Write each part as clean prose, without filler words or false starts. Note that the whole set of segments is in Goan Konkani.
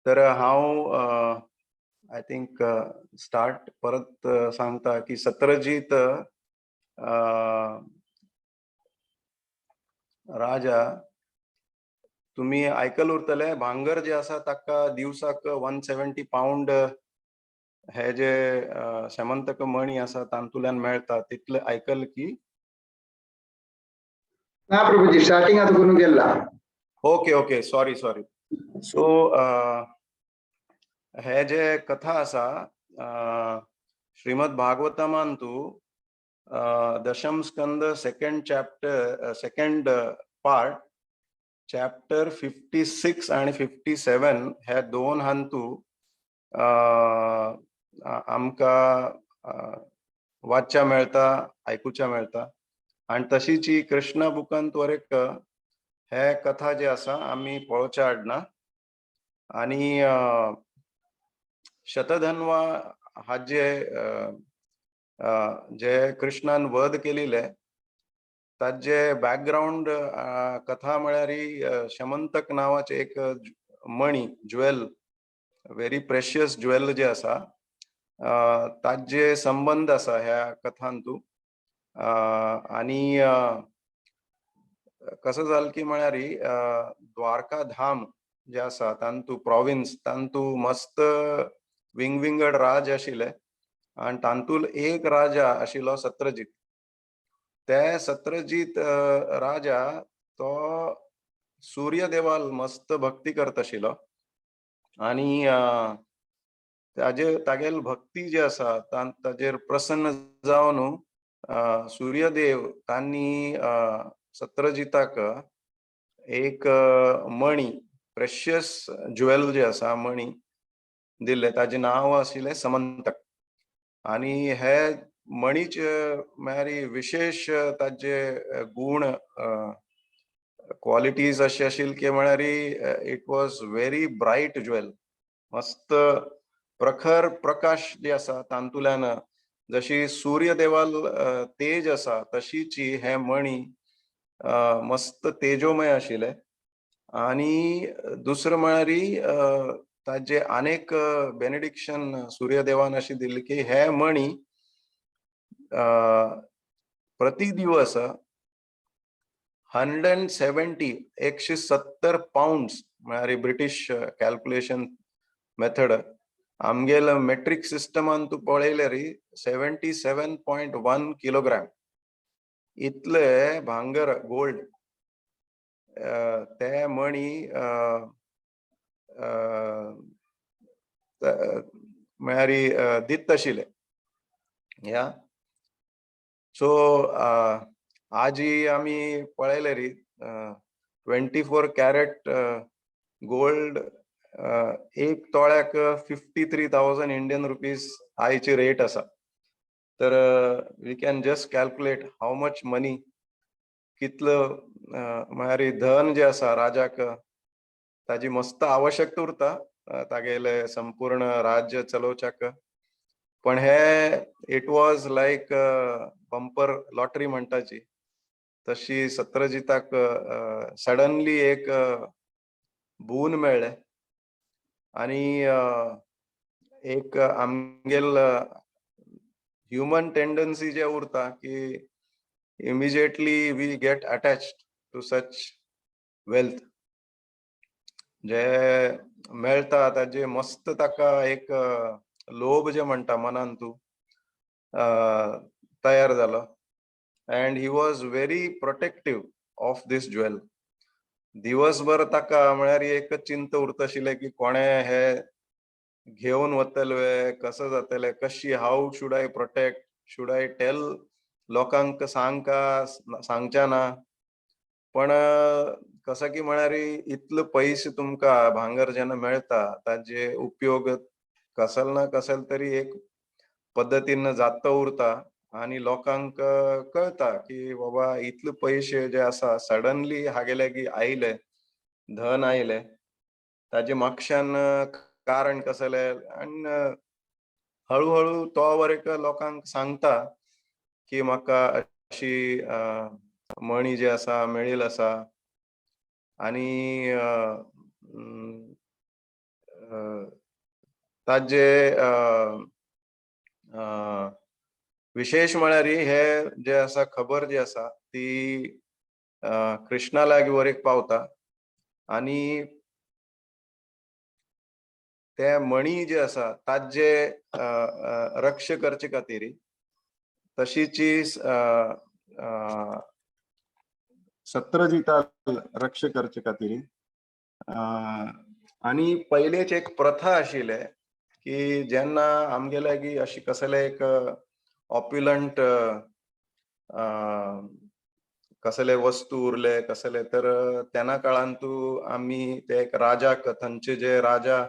तर हांव I think start परत सांगता की सत्रजीत राजा, तुमी आयकल उरतले, भांगर जे आसा ताका दिवसाक 170 पावंड हे जे शमंतक मणी आसा तातूंतल्यान मेळटा, तितले आयकल की? ना प्रभुजी, स्टार्टिंग आता करून गेला. Okay, sorry sorry. So हे जे कथा आसा, श्रीमद भागवतमान तू दशम स्कंद, second chapter, second part, chapter 56 आणि 57 ह्या दोन हांतू आमकां वाच्च्या मेळटा, आयकुच्या मेळटा. आणि तशीच ही कृष्ण बुकांत एक हे कथा जे आसा आमी पळोवच्या हाडना. आणि शतधन्वा हाजे जे कृष्णान वध केलेले, ताजे बॅकग्राऊंड कथा म्हळ्यार शमंतक नावाचे एक मणी, ज्वेल, व्हेरी प्रेशियस ज्वेल जे आसा, ताजे संबंध आसा ह्या कथांतू. आणि कसं जालें की म्हळ्यार द्वारका धाम जे आसा तांतू प्रोविन्स, तांतू मस्त विंगविंगड राज आशिल्ले आणि तांतूल एक राजा आशिल्लो सत्रजीत. ते सत्रजीत राजा तो सूर्यदेवाल मस्त भक्ती करत आशिल्लो आणि ताजे तागेल भक्ती जी आसा ताजेर प्रसन्न जावन सूर्यदेव तांणी सत्रजिताक एक मणी, प्रेशियस ज्वेल जे आसा, मणी दिल्ले. ताजें नांव आशिल्लें समंतक. आणि हे मणीचे म्हळ्यार विशेष ताजे गुण, क्वालिटीज अशे आशिल्ले की म्हळ्यार it was very bright jewel. मस्त प्रखर प्रकाश जे आसा तातूंतल्यान, जशी सूर्यदेवाल तेज आसा तशीच हे मणी मस्त तेजोमय आशिल्ले. आणि दुसरें म्हळ्यार ताजे अनेक बेनेडिक्शन सूर्यदेवान अशी दिल्ली की हे मणी प्रति दिवस 170, 170 पाउंड, म्हळ्यार ब्रिटीश कॅल्क्युलेशन मेथड, आमगेल मेट्रीक सिस्टमान तूं पळयल्यार 77.1 किलोग्राम इतले भांगर, गोल्ड ते मणी म्हळ्यार दित आशिल्ले. या, सो आजी आमी पळयले री, 24 कॅरेट गोल्ड एक तोळ्याक 53,000 Indian rupees आयची रेट आसा. तर we can just calculate how much money, कितलो म्हळ्यार धन जे आसा राजाक ताजी मस्त आवश्यकता उरता तागेले संपूर्ण राज्य चलोवच्याक. पण हे it was like bumper lottery म्हणटाची तशी सत्रजिताक सडनली एक बून मेळ्ळें. आणि एक आमगेल ह्युमन टेंडन्सी जे उरता की immediately we get attached to such wealth जे मेळटा, ताजे मस्त ताका एक लोभ जे म्हणटा मनान तूं तयार जालो and he was very protective of this jewel. दिवसभर ताका म्हळ्यार एक चिंता उरता आशिल्लें की कोणे हे घेवन वतले, कसं जातलें, कशी, how should I protect, should I tell, लोकांक सांग का सांगच्या ना? पण कसं की म्हळ्यार इतले पयशे तुमकां भांगर जेन्ना मेळटा, ताजे उपयोग कसल ना कसल तरी एक पद्दतीन जाता उरता आणि लोकांक कळता की बाबा इतले पयशे जे आसा सडनली हागेले की आयले, धन आयले, ताजे मागशान कारण कसले. आनी हळूहळू तो वर लोकांक सांगता की म्हाका अशी मणी जी आसा मेळील आसा. आनी ताजे विशेश म्हळ्यार हे जे आसा खबर जी आसा ती कृष्णा लागीं वरेक पावता आनी ते मणी जे आसा ताजे रक्ष करचे खातीर तशीची सत्रजिता रक्ष करचे खातीर. आनी पयलेच एक प्रथा आशिल्ले की जेन्ना आमगे लागीं अशी कसले एक ऑप्युलंट कसले वस्तू उरले कसले तर तेन्ना काळान तूं आमी ते एक राजाक थंयचे जे राजा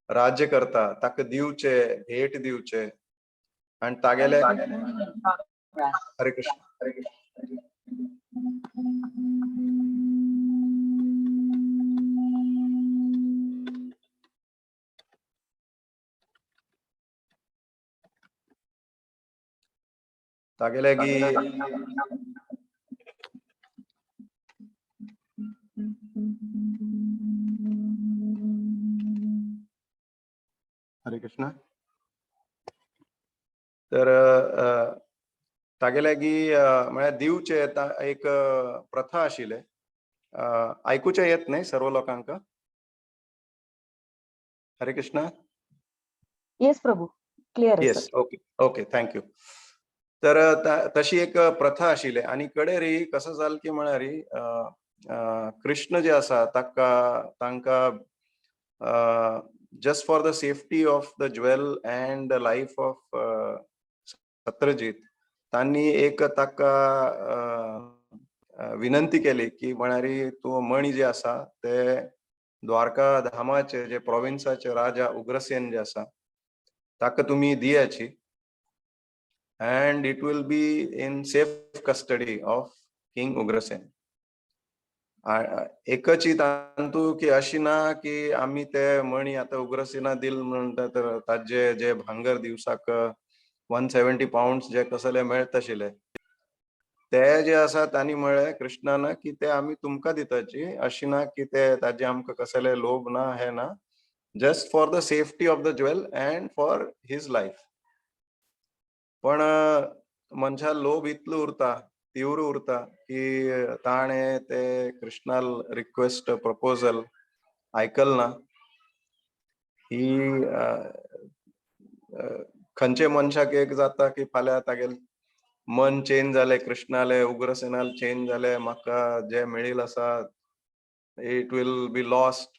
राज्य करता ताका दिवचे, भेट दिवचे आनी तागेले. हरे कृष्ण. तागेले की हरे कृष्ण. तर तागेले की म्हळ्यार दिवचे एक प्रथा आशिल्ले. आयकुचें येत न्ही सर्व लोकांक? हरे कृष्ण. येस प्रभू, clear. Yes, okay okay, thank you. तर तशी एक प्रथा आशिल्ली आनी कडे री कसो जाल की म्हळ्यार कृष्ण जे आसा ताका तांकां just for the safety of the jewel and the life of Satrajit तांणी एक ताका विनंती केली की म्हळ्यार तूं मणी जे आसा ते द्वारका धामाचे जे प्रोविन्साचे राजा उग्रसेन जे आसा ताका तुमी दियाची and it will be in safe custody of King Ugrasen. एकची तांतू की अशी ना की आमी ते मणी आतां उग्रसेना दिल म्हणटा तर ताजे जे भांगर दिवसाक 170 पाउंड्स जे कसले मेळत आशिल्ले ते जे आसा तांणी म्हळें कृष्णान की ते आमी तुमकां दिताची, अशी ना की ते ताजे आमकां कसले लोभ ना हे ना, just for the safety of the jewel and for his life. पण मनशा लोभ इतलो उरता, तीव्र उरता की ताणें ते कृष्णाल रिक्वेस्ट प्रपोजल आयकल ना. ही खंयचे मनशाक एक जाता की फाल्यां तागेल मन चेंज जालें, कृष्णाले उग्रसेनाल चेंज जालें, म्हाका जे मेळील आसा it will be lost.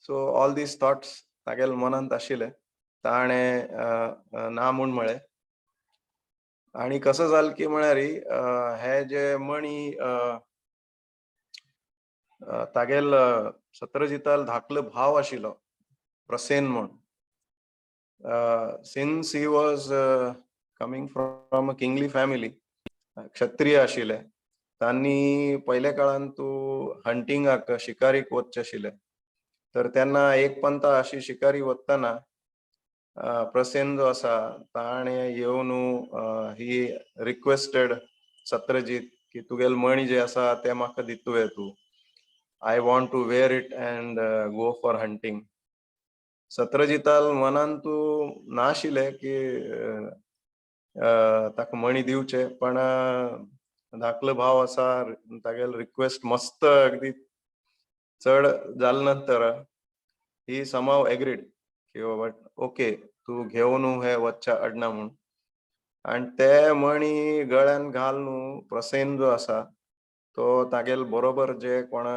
So all these thoughts तागेल मनांत आशिल्ले, ताणें ना म्हूण म्हळें. आनी कसो जाल की म्हळ्यार हे जे मणी तागेल सत्रजिताल धाकलो भाव आशिल्लो प्रसेन म्हूण. Since he was coming from a kingly family, क्षत्रिय आशिल्ले, तांणी पयल्या काळान तूं हंटिंगाक शिकारीक वचचें आशिल्लें. तर तेन्ना एक पंता अशी शिकारी वतना प्रसेन जो आसा ताणें येवन ही रिक्वेस्टेड सत्रजीत की तुगेल मणी जे आसा ते म्हाका दितुवे तूं, I want to wear it and go for hunting. सत्रजिताल मनान तूं नाशिल्लें की ताका मणी दिवचे, पण धाकलो भाव आसा तागेल रिक्वेस्ट मस्त अगदी चड जाल नंतर ही समाव एग्रीड की बाबा ओके तूं घेवन हे वच्च्या अडना म्हूण. आनी ते मणी गळ्यान घाल न्हू प्रसेन जो आसा तो तागेल बरोबर जे कोण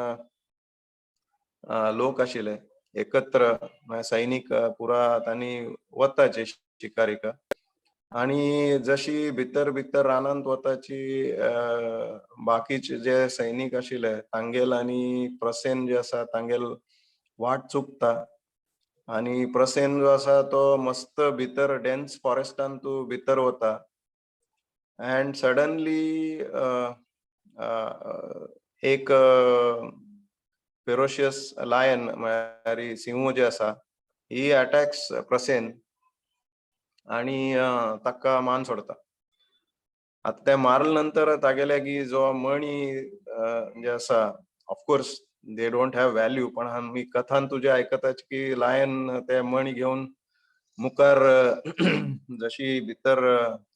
लोक आशिल्ले एकत्र सैनीक पुरा तांणी वताचे शिकारीक. आनी जशी भितर भितर रानांत वताची बाकीचे जे सैनीक आशिल्ले तांगेल आनी प्रसेन जे आसा तांगेल वाट चुकता आनी प्रसेन जो आसा तो मस्त भितर डेन्स फॉरेस्टान तूं भितर वता अँड सडनली एक फेरोशियस लायन म्हळ्यार सिंह जे आसा ही अटॅक्स प्रसेन आनी ताका मान सोडता. आतां तें मारले नंतर तागेले की जो मणी जे आसा Of course they don't have value, पण आमी कथान तुजे आयकताच की लायन ते मणी घेवन मुखार जशी भितर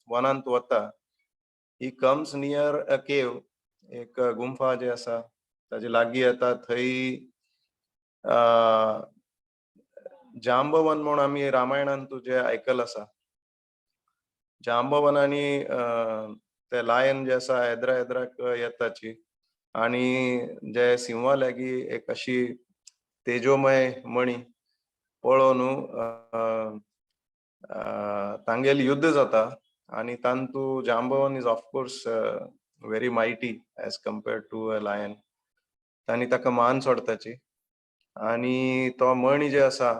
वनांत वता, he comes near a cave, एक गुंफा जे आसा ताजे लागीं येता. थंय जांबवन म्हूण आमी रामायणान तुजे आयकल आसा. जांबवन आनी ते लायन जे आसा येद्रा येद्राक येताची आनी जे सिंहा लागीं एक अशी तेजोमय मणी पळोवन तांगेल युद्ध जाता. आनी तांतू Jambavan is of course very mighty as compared to a lion. तांणी ताका मान सोडताची आनी तो मणी जे आसा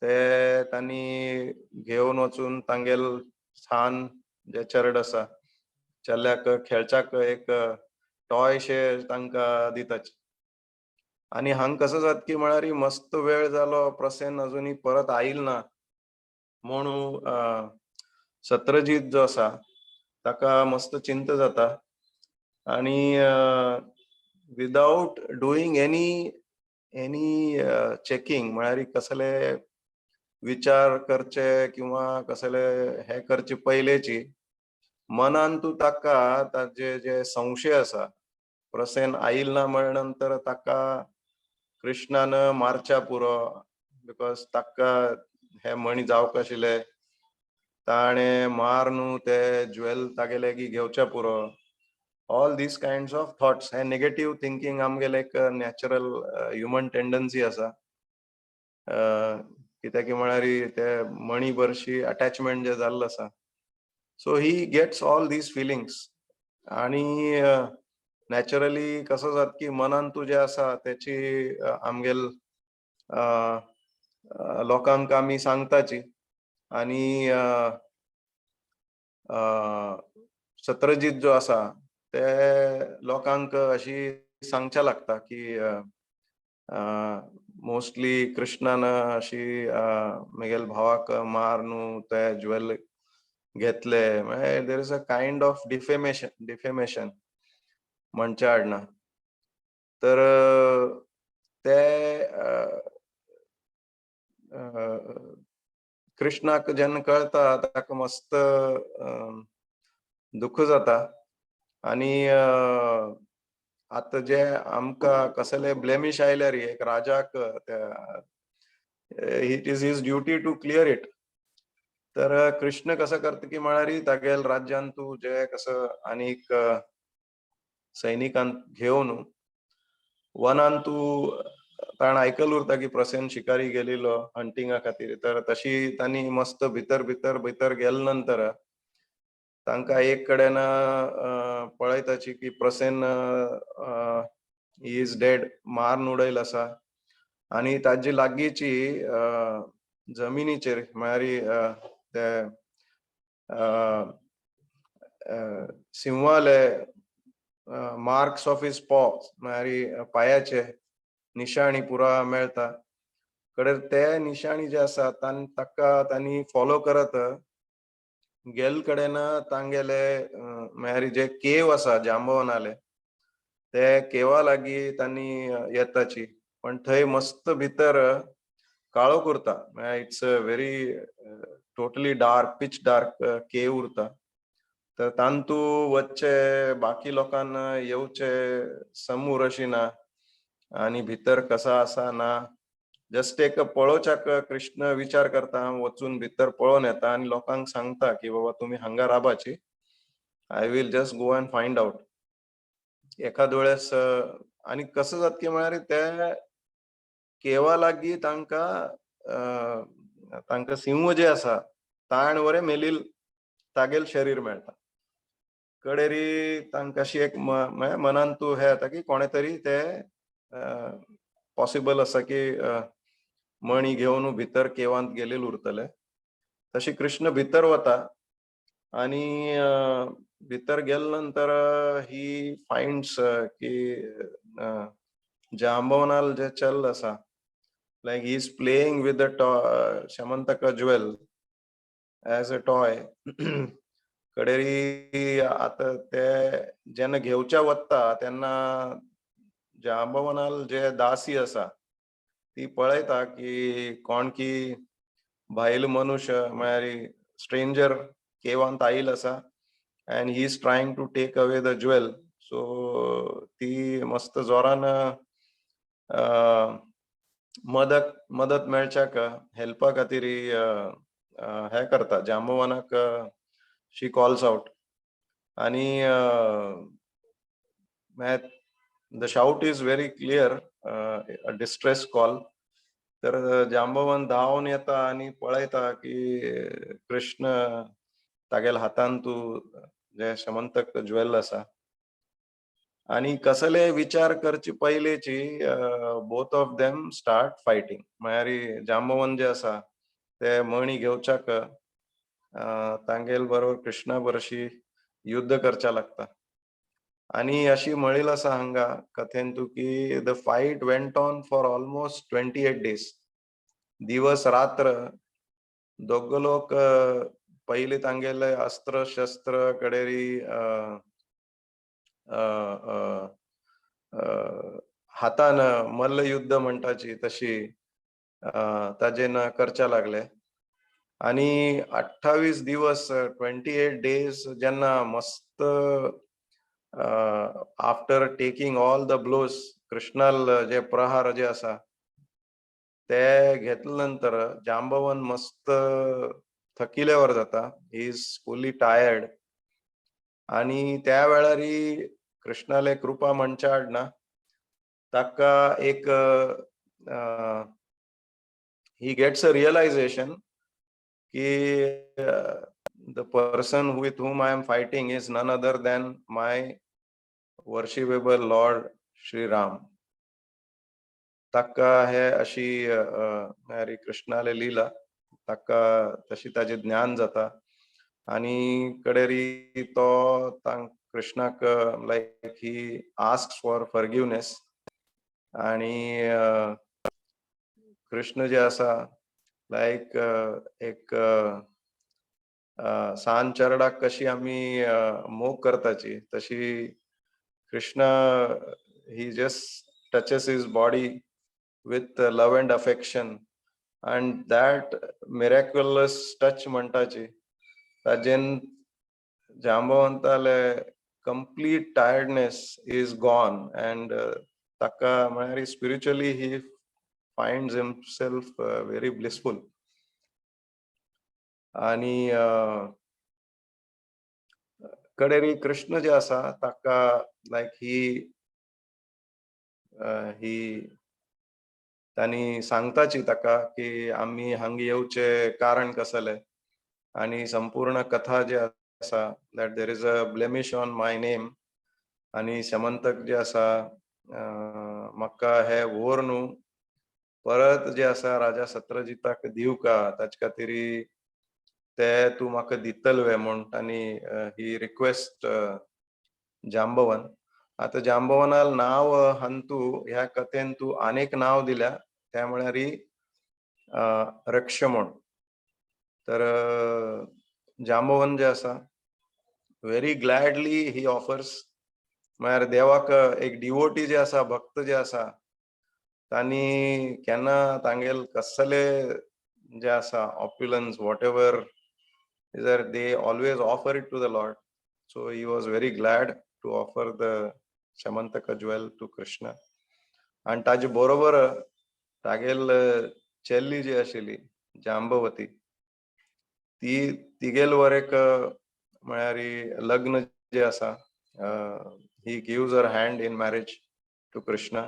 ते तांणी घेवन वचून तांगेल सान जे चेरड आसा चेल्याक खेळच्याक एक टॉय शे तांकां दिताची. आनी हांग कसो जाता की म्हळ्यार मस्त वेळ जालो, प्रसेन अजुनूय परत आयल ना म्हणून सत्रजीत जो आसा ताका मस्त चिंता जाता. आनी without doing any checking, म्हळ्यार कसले विचार करचे किंवा कसले हे करचे पयलेची मनान तूं ताका ताजे जे संशय आसा, प्रसेन आयल ना म्हळ्या नंतर ताका कृष्णान मारच्या पुरो, because ताका हे मणी जावंक आशिल्ले, ताणें मार न्हू ते ज्वेल तागेले की घेवच्या पुरो, all these kinds of thoughts. हे नेगेटीव थिंकींग आमगेले एक नॅचरल ह्युमन टेंडन्सी आसा, कित्याक म्हळ्यार ते मणी बरशी अटॅचमेंट जे जाल्लो आसा. So he gets all these feelings आणि नॅचरली कसो जाता की मनान तूं जें आसा तेची आमगेल लोकांक आमी सांगताची. आनी सत्रजीत जो आसा ते लोकांक अशी सांगच्या लागता की मोस्टली कृष्णान अशी म्हगेल भावाक मार न्हू ते ज्वेल घेतले. There is a kind of defamation म्हणचे हाडना. तर ते कृष्णाक जेन्ना कळटा ताका मस्त दुख्ख जाता. आनी आतां जे आमकां कसले ब्लेमिश आयल्यार एक राजाक it is his duty to clear it. तर कृष्ण कसो करता की म्हळ्यार तागेल राज्यान तूं जे कसो आनीक सैनिकांक घेवन वनान तूं ताणें आयकल उरता की प्रसेन शिकारी गेलेलो हंटिंगा खातीर. तर तशी तांणी मस्त भितर भितर भितर गेले नंतर तांकां एक कडेन पळयताची की प्रसेन is dead, मारून उडयल आसा. आनी ताजी लागींची जमिनीचेर म्हळ्यार ते सिंहाले मार्क्स ऑफ his पॉ, म्हळ्यार पायाचे निशाणी पुरा मेळटा कडेन. ते निशाणी जे आसा ताका तांणी फॉलो करत गेल कडेन तांगेले म्हळ्यार जे केव आसा जांबवनाले ते केवा लागीं तांणी येताची. पण थंय मस्त भितर काळोख उरता, म्हळ्यार it's a very totally dark, pitch dark cave उरता. तर तांतू वच्चे बाकी लोकांना येवचे समूर अशी ना आणि भितर कसा आसा ना, जस्ट एक पळोवच्याक कृष्ण विचार करता, हांव वचून भितर पळोवन येता आनी लोकांक सांगता की बाबा तुमी हांगा राबाची, I will just go and find out. एखाद वेळेस आनी कसो जाता की म्हळ्यार ते केवा लागीं तांकां सिंह जे आसा ताण वरे मेलील तागेल शरीर मेळटा. कडेरी तांकां अशी एक म्हळ्यार मनान तूं हे येता की कोणे तरी ते पॉसिबल आसा की मणी घेवन भितर केवांत गेलेल उरतले. तशी कृष्ण भितर वता आणि भितर गेले नंतर ही फाइंड्स की जांबवनाल जे चल आसा, like he is playing with the Shamantaka jewel as a toy. कडेरी आतां ते जेन्ना घेवच्या वता तेन्ना जांबवनाल जे दासी आसा ती पळयता की कोण की भायल मनुष्य, म्हळ्यार स्ट्रेंजर, केवांत आयल आसा and he is trying to take away the jewel. So ती मस्त जोरान मदत मेळच्याक, हेल्पा खातीर हे करता, जांबवनाक शी कॉल्स आउट आणि the shout is very clear, distress call. तर जांबवन धांवन येता आणि पळयता की कृष्ण तागेल्या हातान तूं जे शमंतक ज्वेल आसा आणि कसले विचार करचे पयलेची both of them start fighting. म्हळ्यार जांबवन जे आसा ते मणी घेवच्याक तांगेल बरोबर कृष्णा बरशी युद्ध करच्या लागता. आणि अशी म्हणील आसा हांगा कथेन तूं की the fight went on for almost 28 days. दिवस रात्र दोग लोक पयली तांगेले अस्त्र शस्त्र कडेरी हातान मल्ल युद्ध म्हणटाची तशी ताजेन करच्या लागले. आणि 28 दिवस, 28 डेज, जेन्ना मस्त after taking all the blows, Krishnal जे प्रहार जे आसा ते घेतल्या नंतर जांबवन मस्त थकिल्यावर जाता. He is fully tired. आणि त्या वेळारी कृष्णाले कृपा म्हणच्या आडना ताका एक he gets a realization की the person with whom I am fighting is none other than my worshipable Lord Shri Ram. ताका हे अशी म्हळ्यार कृष्णाले लीला ताका तशी ताजे ज्ञान जाता आणि कडेरी तो कृष्णाक like he ask for forgiveness. आणि कृष्ण जे आसा, लायक एक सान चेरडाक कशी आमी मोग करताची तशी Krishna, he just touches his body with love and affection, and that miraculous touch म्हणटाची Tajen जांबवंताले complete tiredness is gone and ताका म्हळ्यार spiritually he finds himself very blissful. आणि कडेरी कृष्ण जे आसा ताका लायक ही ही तांणी सांगताची ताका की आमी हांगा येवचे कारण कसलें आणि संपूर्ण कथा जे आसा, that there is a blemish on my name आणि शमंतक जे आसा, म्हाका हे व्हर न्हू परत जे आसा राजा सत्रजिताक दिवका, ताचे खातीर ते तूं म्हाका दितल वे म्हूण तांणी ही रिक्वेस्ट जांबवन. आतां जांबवनाल नांव हंतू ह्या कथेन तूं आनेक नांव दिल्या, त्या म्हळ्यार रक्ष म्हूण. तर जांबवन जे आसा, व्हेरी ग्लॅडली ही ऑफर्स. म्हळ्यार देवाक एक डिवोटी जे आसा, भक्त जे आसा, तांणी केन्ना तांगेल कसले जे आसा opulence, whatever is there, they always offer it to the Lord. So he was very glad to offer the Shamantaka jewel to Krishna. आणि ताजे बरोबर तागेल चेल्ली जी आशिल्ली जांबवती, ती तिगेल वर एक म्हळ्यार लग्न जे आसा, he gives her hand in marriage to Krishna.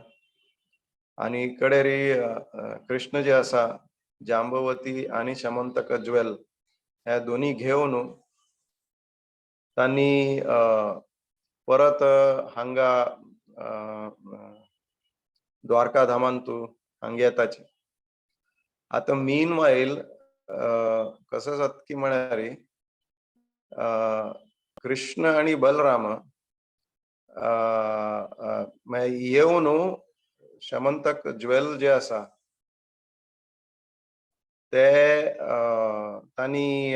आणि कडेरी कृष्ण जे आसा, जांबवती आणि शमंतक ज्वेल ह्या दोन्ही घेवन तांणी परत हांगा द्वारका धामांतू हांगा येताचे. आतां मीन वायल कसं जाता की म्हळ्यार कृष्ण आणि बलराम मागीर येवन शमंतक ज्वेल जे आसा ते तांणी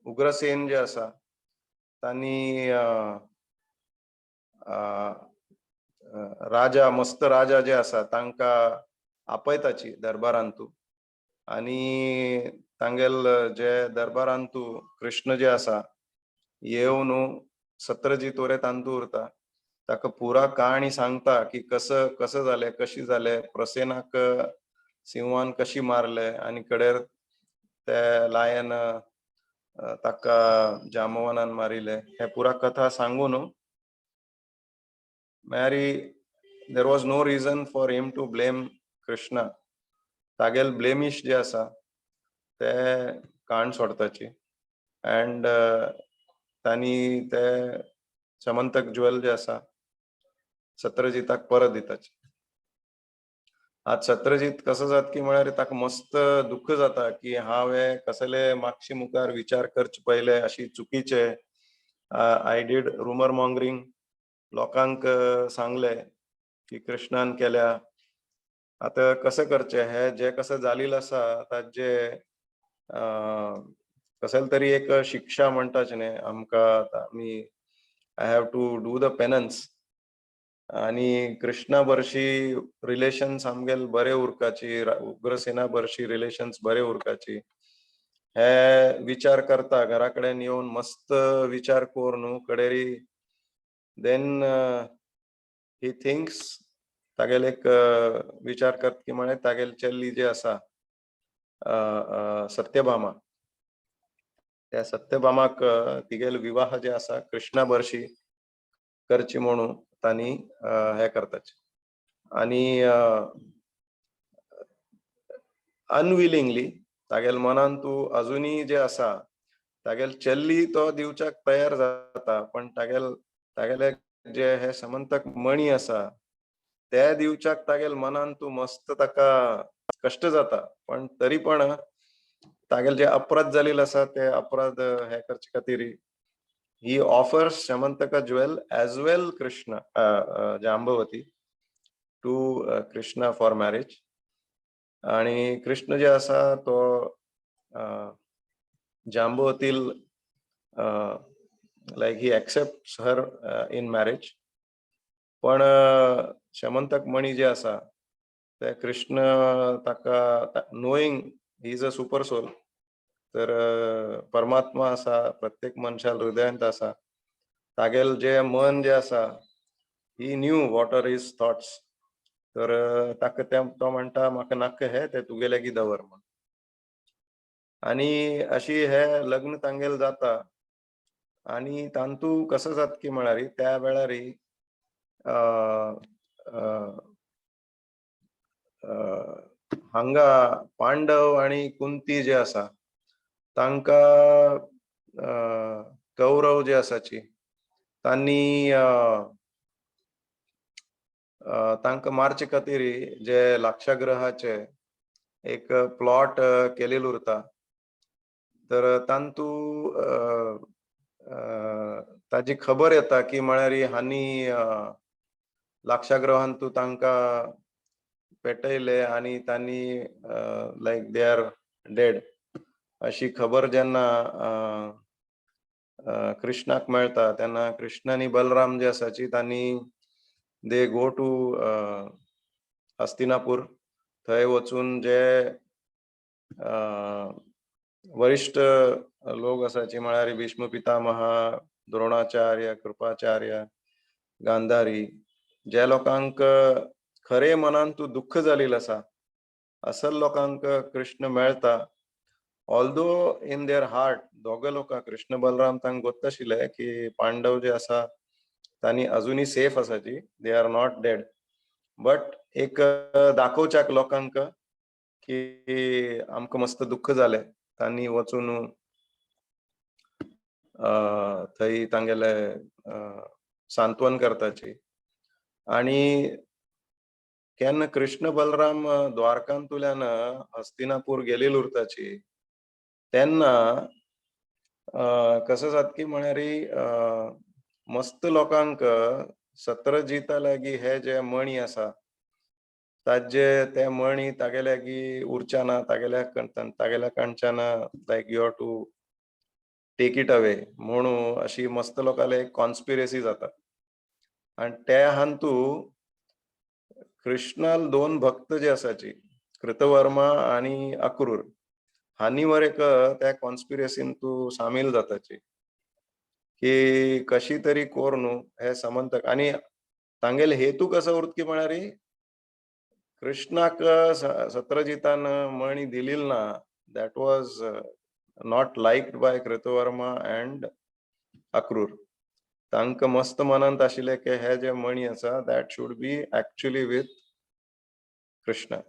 उग्रसेन जे आसा तांणी राजा, मस्त राजा जे आसा तांकां आपयताची दरबारांतू आनी तांगेल जे दरबारांतू कृष्ण जे आसा येवन सत्रजीत वरे तांतू उरता. ताका पुरा कहाणी सांगता की कसं कसं जालें, कशी जालें, प्रसेनाक सिंहान कशी मारले आनी कडेर ते लायन ताका जामवनान मारिले, हे पुरा कथा सांगून म्हळ्यार there was no reason for him to blame Krishna. तागेल ब्लेमिश जे आसा ते काण सोडताची अँड तांणी ते समंतक ज्वेल जे आसा सत्रजीताक परत दिताची. आज सत्रजीत कसो जात की म्हळ्यार ताका मस्त दुःख जाता की हांवें कसले मागशी मुखार विचार करचे पयले अशी चुकीचे, I did rumour मॉंगरींग, लोकांक सांगले की कृष्णान केल्या. आतां कसं करचें, हे जे कसं जालेलें आसा ताजे कसले तरी एक शिक्षा म्हणटाचे न्ही आमकां, आतां आमी I have to do the penance आनी कृष्णा बरशी रिलेशन्स आमगेल बरे उरकाची, उग्रसेना बरशी रिलेशन्स बरे उरकाची, हे विचार करता. घरा कडेन येवन मस्त विचार करून कडेरी then he thinks, तागेले एक विचार करता की म्हळ्यार तागेले चल्ली जे आसा सत्यभामा, त्या सत्यभामाक तिगेल विवाह जे आसा कृष्णा बरशी करची म्हणून तांणी हे करताचे. आनी अनविलिंगली तागेल मनान तूं अजुनूय जे आसा तागेल चल्ली तो दिवच्याक तयार जाता, पण तागेल तागेले जे हे समंतक मणी आसा ते दिवच्याक तागेल मनान तूं मस्त ताका कश्ट जाता. पण तरी पण तागेल जे अपराध जालेले आसा ते अपराध हे करचे खातीर he offers Shamantaka jewel as well Krishna, Jambavati to Krishna for marriage. आणि कृष्ण जे आसा तो जांबवतील like he accept her in marriage. पण शमंतक मणी जे आसा ते कृष्ण ताका, knowing he is a super soul, तर परमात्मा आसा, प्रत्येक मनशा हृदयांत आसा, तागेल जे मन जे आसा, he knew what are his thoughts. तर ताका ते तो म्हणटा म्हाका नाका हे, ते तुगेले लागीं दवर म्हण. आनी अशी हे लग्न तांगेल जाता. आनी तांतू कसो जाता की म्हळ्यार त्या वेळार हांगा पांडव आनी कुंती जे आसा तांकां कौरव जे आसाची तांणी तांकां मारचे खातीर जे लाक्षागृहाचे एक प्लॉट केलेलो उरता. तर तांतू ताजी खबर येता की म्हळ्यार हांणी लाक्षागृहांतू तांकां पेटयले आनी तांणी लायक they are dead अशी खबर जेन्ना कृष्णाक मेळटा तेन्ना कृष्ण आनी बलराम जे आसाची तांणी they go to Hastinapur. थंय वचून जे वरिश्ठ लोक आसाची म्हळ्यार भीष्म पितामह, द्रोणाचार्य, कृपाचार्य, गांधारी, ज्या लोकांक खरे मनान तूं दुःख जालेलें आसा असल लोकांक कृष्ण मेळटा. ऑल्दो इन there heart दोग लोकां कृष्ण बलराम तांकां गोत्त आशिल्ले की पांडव जे आसा तांणी अजुनूय सेफ आसाची, they are not dead, but एक दाखोवच्याक लोकांक की आमकां मस्त दुःख जालें, तांणी वचून थंय तांगेले सांत्वन करताची. आणि केन्ना कृष्ण बलराम द्वारकांतुल्यान हस्तिनापूर गेलेले उरताची तेन्ना कसं जाता की म्हळ्यार मस्त लोकांक सत्रजिता लागीं हे जे मणी आसा ताजे ते मणी तागेले लागीं उरच्या ना, तागेल्या तागेल्या कडच्यान like you have to take it away म्हणून अशी मस्त लोकांले एक कॉन्स्पिरसी जाता. आनी त्या हांतू कृष्णाल दोन भक्त जे आसाची, कृतवर्मा आणि अक्रूर, हांनी एक त्या कॉन्स्पिरसीन तूं सामील जाताची की कशी तरी कोर न्हू हे समंतक. आणि तांगेले हेतू कसो उरत की म्हळ्यार कृष्णाक सत्रजितान मणी दिलील ना, that was not liked by Kritavarma and Akrur. तांकां मस्त मनांत आशिल्लें की हे जे मणी आसा, that should be actually with Krishna.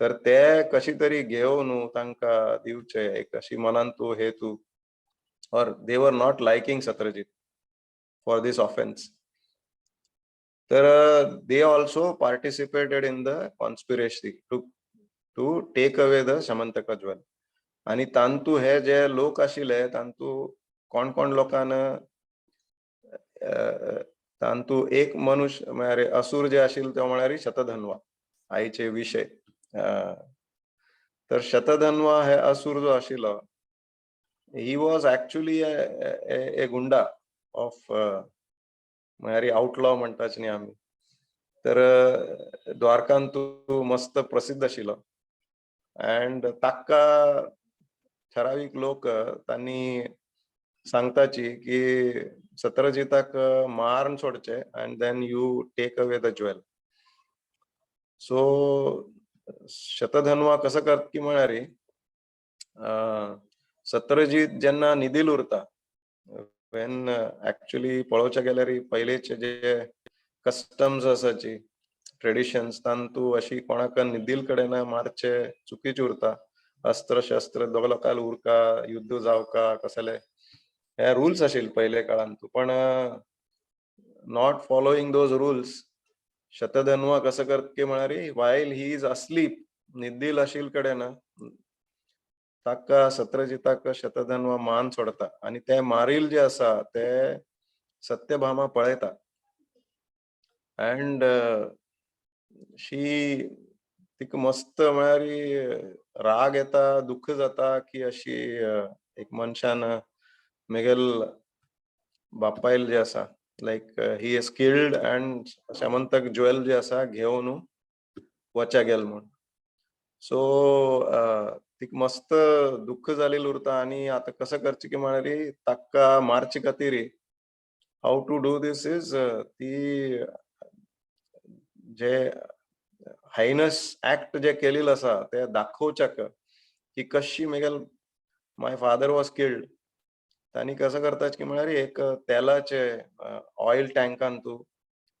तर ते कशी तरी घेवन न्हू तांकां दिवचे एक अशी मनांत तूं हेतू, or they were not liking Satrajit for this offense. तर they also participated in the conspiracy to take away the Shamantaka jewel. आणि तांतू हे जे लोक आशिल्ले, तांतू कोण कोण लोकान, तांतू एक मनुष्य म्हळ्यार असुर जे आशिल्ले तो म्हळ्यार शतधन्वा, आयचे विशय. तर शतधन्वा हे असुर जो आशिल्लो, he was actually a goonda of, म्हळ्यार आउटलॉ म्हणटाच न्ही आमी. तर द्वारकान तू मस्त प्रसिद्ध आशिल्लो अँड ताका ठरावीक लोक तांणी सांगताची की सत्रजिताक मारून सोडचे and then you take away the jewel. So Shatadhanva कसं करत की म्हळ्यार सत्रजीत जेन्ना निधील उरता, when actually पळोवच्या गेल्यार पयलेचे जे कस्टम्स आसाची, ट्रेडिशन्स, तांतू अशी कोणाक निधील कडेन मारचे चुकीचे उरता. अस्त्र शस्त्र दोग लोकांक उरका, युद्ध जावका, कसले हे रुल्स आशिल्ले पयले काळान. पण not following those rules, Shatadhanva कसं करत की म्हळ्यार वायल he is asleep, निधील आशिल्ले कडेन ताका सत्रजिताक शतधन्वा मान सोडता आणि ते मारील जे आसा ते सत्यभामा पळयता अँड शी तिका मस्त म्हळ्यार राग येता, दुःख जाता की अशी एक मनशान मेगेल बापायल जे आसा, like he is killed and Syamantak jewel जे आसा घेवन वच्या गेल म्हूण. सो तिका मस्त दुःख जालेलें उरता आणि आतां कसं करचें की म्हळ्यार ताका मारचे खातीर, how to do this is, ती जे हायनस ऍक्ट जे केलेलं आसा ते दाखोवच्याक की कशी मेगेल my father was killed. तांणी कसं करतात की म्हळ्यार एक तेलाचे ऑयल टँकान तूं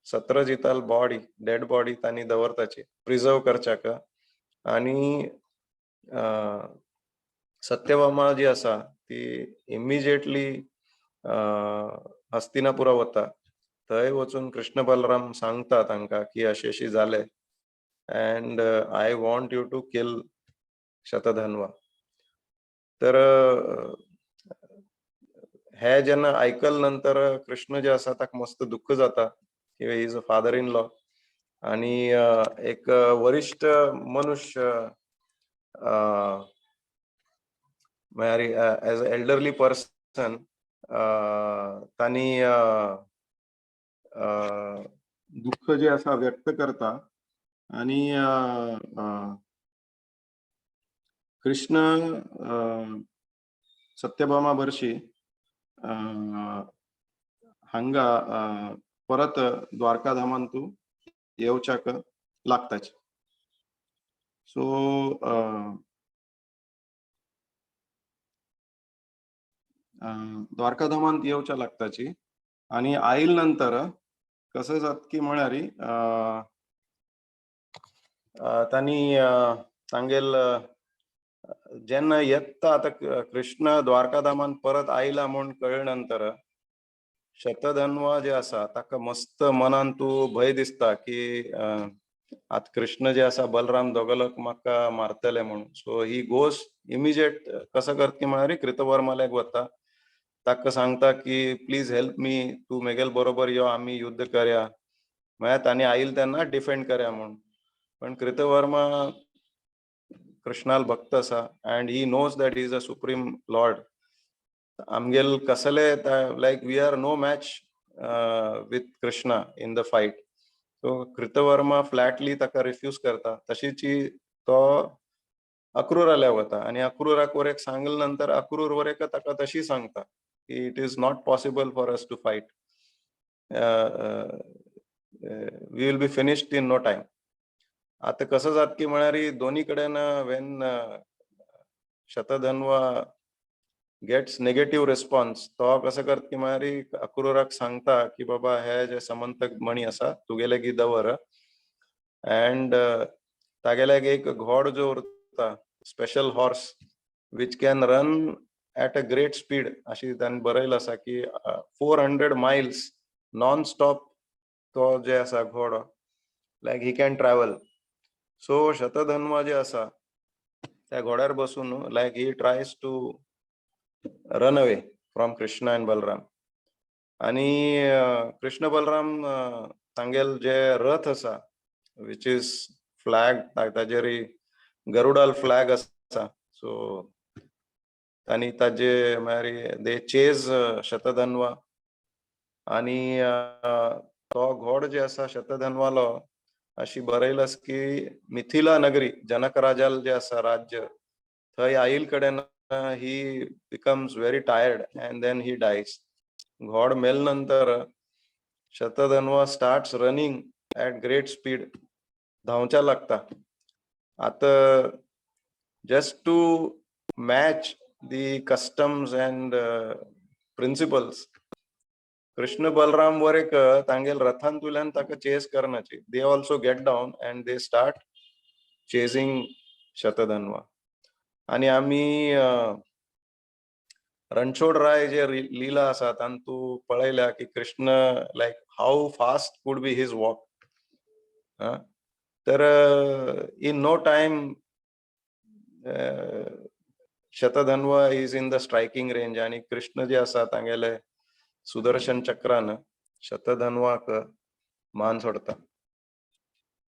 सत्रजिताल बॉडी, डेड बॉडी तांणी दवरताची प्रिझर्व करच्याक. आणि सत्यभामा जी आसा ती इमिजिएटली हस्तिनापुरा वता. थंय वचून कृष्ण बलराम सांगता तांकां की अशें अशें जालें and I want you to kill Shatadhanva. तर हे जेन्ना आयकल नंतर कृष्ण जे आसा ताका मस्त दुःख जाता की he is a father in law आणि एक वरिष्ठ मनुष्य, म्हळ्यार एज अ एल्डरली पर्सन, तांणी दुःख जे आसा व्यक्त करता आणि कृष्ण सत्यभामा भरशी हांगा परत द्वारकाधामान तूं येवच्याक लागताच. सो द्वारकाधामांत येवच्या लागताची आणि आयल नंतर कसं जात की म्हळ्यार तांणी तांगेल जेन्ना येता आतां कृष्ण द्वारकाधामान परत आयला म्हूण कळ्ळे नंतर शतधन्वा जे आसा ताका मस्त मनान तूं भंय दिसता की आतां कृष्ण जे आसा, बलराम दोगोलोक म्हाका मारतले म्हूण. सो he goes immediate, कसो करता की म्हळ्यार कृतवर्माल्याक वता, ताका सांगता की प्लीज हेल्प मी, तूं मेगेल बरोबर यो, आमी युद्ध करया, म्हळ्यार तांणी आयल तेन्ना डिफेंड करया म्हूण. पण कृतवर्मा कृष्णाल भक्त आसा and he knows that is a supreme lord. आमगेल कसले, like we are no match with Krishna in the fight. So Kritavarma flatly ताका रिफ्यूज करता. तशीच ही तो अक्रूराल्या वता आनी अक्रूराक वर एक सांगले नंतर अक्रूर वर एक ताका तशी सांगता की it is not possible for us to fight, we will be finished in no time. आता कसं जात की म्हळ्यार दोन्ही कडेन when Shatadhanva gets negative response, तो कसं करता की म्हळ्यार अक्रूराक सांगता की बाबा, हे जे समंतक मणी आसा तुगेले गी दवर अँड तागेले एक घोड जो उरता, special horse which can run at a great speed, अशी ताणें बरयलं आसा की 400 miles non stop तो जे आसा घोडो, like he can travel. So Shatadhanva जे आसा त्या घोड्यार बसून like he tries to run away from Krishna and Balram. आणि कृष्ण बलराम तांगेल जे रथ आसा, which is flag, ताजेर गरुडाल फ्लॅग आसा, सो तांणी ताजे म्हळ्यार दे चेज शतधन्वा. आणि तो घोड जे आसा शतधन्वालो, अशी बरयलं आसा की मिथिला नगरी, जनक राजाल जे आसा राज्य, थंय आईल कडेन he becomes very tired and then he dies. घोड मेल नंतर Shatadhanva starts running at great speed, धांवच्या लागता. आता just to match the customs and principles, Krishna Balram वर एक तांगेल रथांतुल्यान ताका chess करनाची, they also get down and they start chasing Shatadhanva. आणि आमी रणछोड राय जे लीला आसा तांतू पळयल्या की Krishna, like how fast could be his walk. तर in no time Shatadhanva is in the striking range आणि कृष्ण जे आसा तांगेले सुदर्शन चक्रान शतधन्वाक मान सोडता.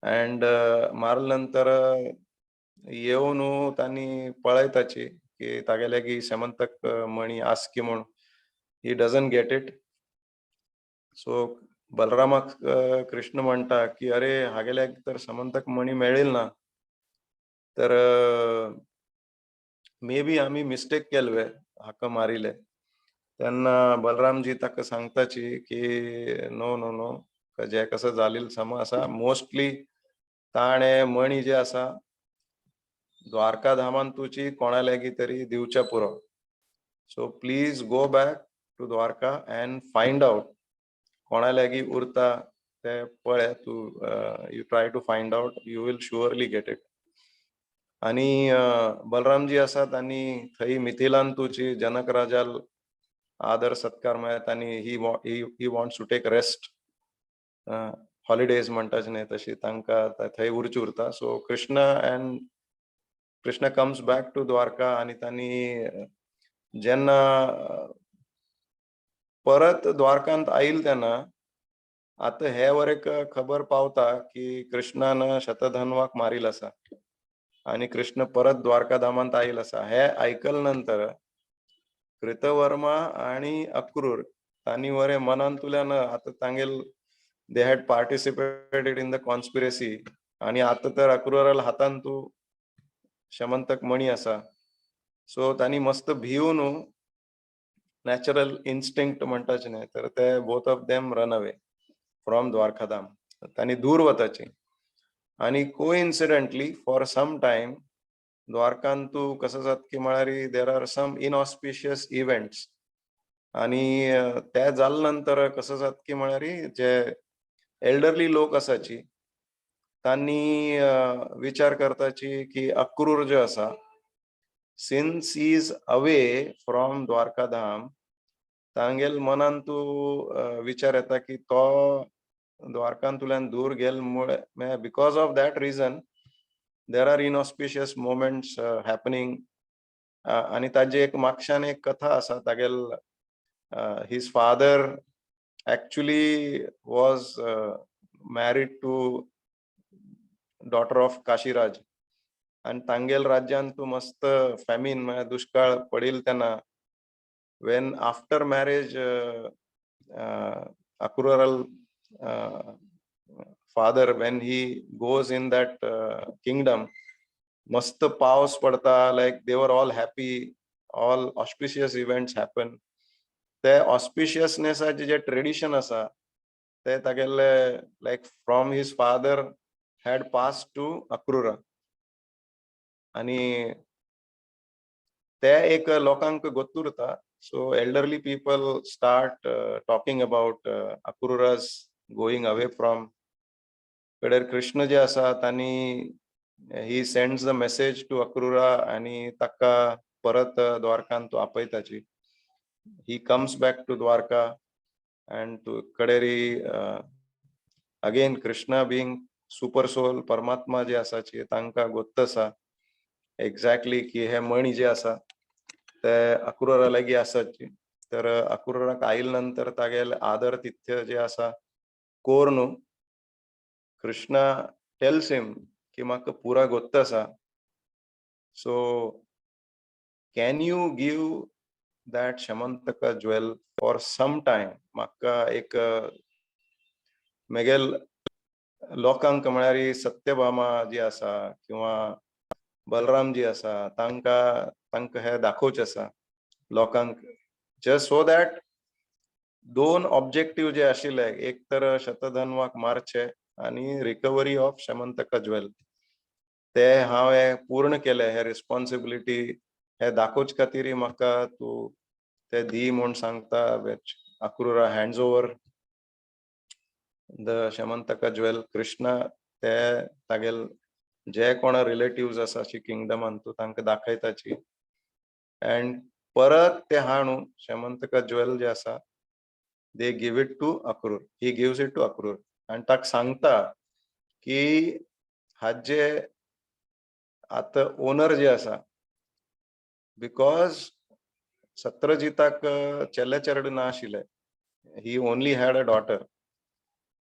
अँड मारले नंतर येवन तांणी पळयताची की तागेले की समंतक मणी आस की म्हूण. He doesn't get it. So बलरामाक Krishna म्हणटा की अरे, हागेल्याक तर समंतक मणी मेळील ना, तर मे बी आमी मिस्टेक केलवे, हाका मारिले. तेन्ना बलरामजी ताका सांगताची की नो नो नो, जे कसं जालेल सम आसा, मोस्टली ताणे मणी जे आसा द्वारका धामान तुची कोणा लागीं तरी दिवच्या पुरो. So please go back to Dwarka and find out कोणा लागीं उरता ते पळय तूं. You try to find out, you will surely get it. आणि बलरामजी आसात आणि थंय मिथिलान तुची जनक राजाल आदर सत्कार म्हळ्यार तांणी he wants to take rest, holidays म्हणटाच न्ही, तशी तांकां थंय उरची उरता. So Krishna comes back to Dwarka आणि तांणी जेन्ना परत द्वारकांत आयल तेन्ना आतां हे वर एक खबर पावता की कृष्णान शतधन्वाक मारील आसा आणि कृष्ण परत द्वारका धामांत आयल आसा. हे आयकल नंतर कृतवर्मा आणि अक्रूर तांणी वरे मनांतल्यान आतां तांगेल they had participated in the conspiracy आणि आतां तर अक्रूराला हातान तूं शमंतक मणी आसा, सो तांणी मस्त भिवन, नॅचरल इन्स्टिंक्ट म्हणटाचे न्ही, तर ते both of them run away from Dwarkadham. तांणी दूर वताची आणि कोइन्सिडेंटली फॉर सम टायम द्वारकान तूं कसं जात की म्हळ्यार there are some inauspicious events. आणि ते जाले नंतर कसं जात की म्हळ्यार जे एल्डरली लोक आसाची तांणी विचार करताची की अक्रूर जो आसा, since is away from Dwarkadham, तांगेल मनान तूं विचार येता की तो द्वारकांतुल्यान दूर गेल मुळे, because of that reason there are inauspicious moments happening. आणि ताजी एक मागशान एक कथा आसा, तागेल his father actually was married to daughter of Kashiraj आणि तांगेल राज्यान तूं मस्त फॅमीन म्हळ्यार दुश्काळ पडील तेन्ना, when after marriage अक्रूराल father, when he goes in that kingdom, मस्त पावस पडता, like they were all happy, all auspicious events happen. ते ऑस्पिशियसनेसाचे जे ट्रेडिशन आसा ते तागेले like from his father had pass to Akrura. आणि ते एक लोकांक गोत्त उरता. So elderly people start talking about Akrura's going away from. कडेर Krishna जे आसा तांणी he sends the message to Akrura आणि ताका परत द्वारकान तो आपयताची. He comes back to Dwarka and to कडेरी again Krishna being super soul, परमात्मा जे आसाची, तांकां गोत्त आसा एक्झॅक्टली की हे मणी जे आसा ते अक्रुरा लागीं आसाची. तर अक्रुराक आयल नंतर तागेले आदर तिथ्य जे आसा कोर न्हू कृष्णा टेल्स हिम की म्हाका पुरा गोत्त आसा, so can you give that Syamantaka jewel for some time? म्हाका एक मेगेल लोकांक, म्हळ्यार सत्यभामा जी आसा किंवा बलराम जी आसा, तांकां तांकां हे दाखोवचें आसा लोकांक, जस्ट सो that दोन ऑब्जेक्टिव्ह जे आशिल्ले, एक तर शतधन्वाक मारचे आणि रिकव्हरी ऑफ शमंतका ज्वेल, ते हांव हे पूर्ण केले, हे रिस्पॉन्सिबिलिटी हे दाखोवचे खातीर म्हाका तूं ते दी म्हूण सांगता, which Akrura hands over the Syamantaka jewel. Krishna ते तागेल जे कोण रिलेटिव्स आसा अशी किंगडमान तूं तांकां दाखयताची अँड परत ते हाणू शमंतका ज्वेल जे आसा, they give it to Akrura, he gives it to Akrura. आनी ताका सांगता की हाजे आतां ओनर जे आसा, because सत्रजिताक चेले चेडूं ना आशिल्ले, he only had a daughter.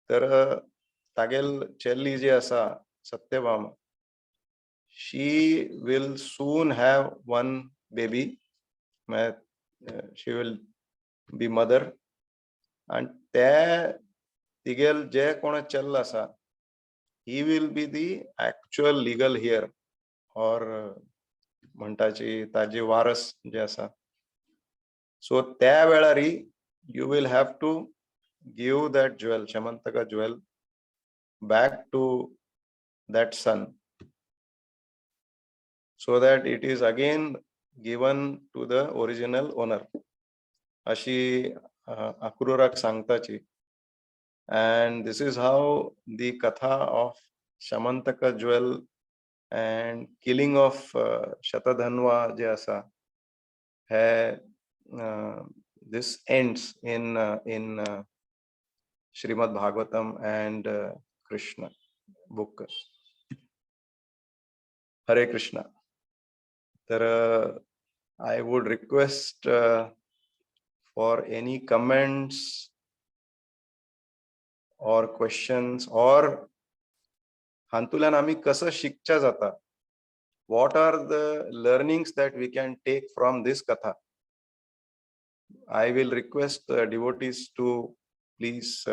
तर तागेल चेल्ली जी आसा Satyabhama, she will soon have one baby, she will be mother. आणि ते तिगेल जे कोण चेल्ल आसा, he will be the actual legal heir or म्हणटाची ताजी वारस जे आसा. सो त्या वेळारी you will have to give that jewel, Syamantaka jewel, back to that son so that it is again given to the original owner, अशी अक्रूराक सांगताची. And this is how the katha of Syamantaka jewel and killing of Shatadhanva जे आसा हे this ends in Srimad Bhagavatam and Krishna book. Hare Krishna. तर I would request for any comments or questions or हातूंतल्यान आमी कसं शिकच्या जाता, what are the learnings that we can take from this katha. I will request the devotees to please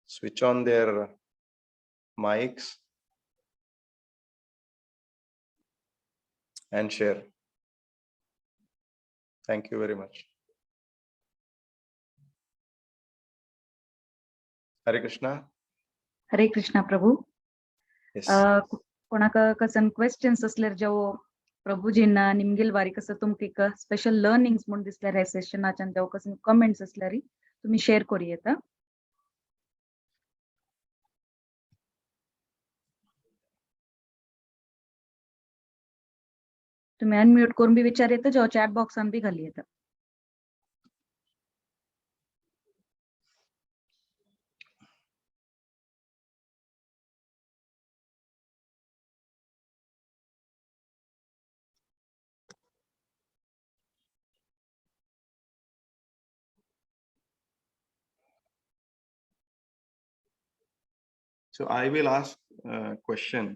switch on their mics and share. Thank you very much. Hare Krishna. Hare Krishna Prabhu. Yes. कोणाक कसन क्वेश्चन्स असल्यार, जेवो प्रभुजींना निमगेल बारीक कसं तुमका स्पेशल लर्निंग्स म्हूण दिसल्यार ह्या सेशनाच्यान, जेवो कसन कमेंट्स असल्यार तुम्ही शेअर करू येता. तुम्ही अनम्यूट करून बी विचार येता, जेव्हा चॅट बॉक्सान बी घाली येता. So I will ask a question.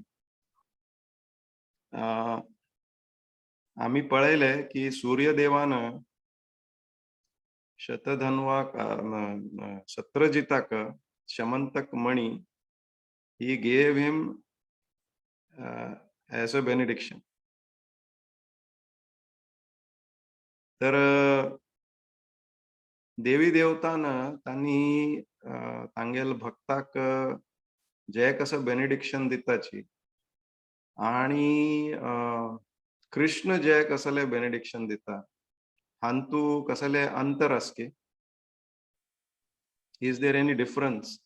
आम्ही पळयले की सूर्यदेवान शतधन्वाक, सत्रजिताक Syamantak Mani he gave him as a benediction. तर देवी देवतान तांणी तांगेल भक्ताक जे कसं बेनेडिक्शन दिताची आणि कृष्ण जे कसले बेनेडिक्शन दिता हांतू कसले अंतर आसके? Is there any difference?